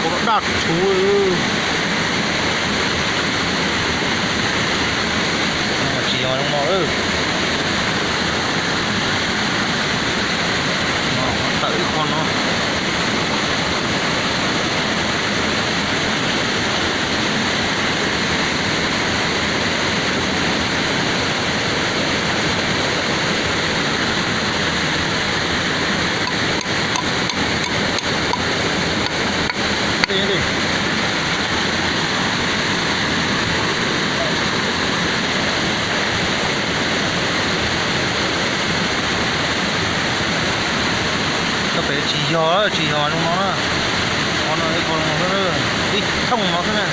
Kuv daj tshuv. Tsis yog zoo no. Tawm ib qho no. Tau pem tsis yog, tsis yog zoo no na. Qhov no ib qho no xwb, ib thooj no xwb na.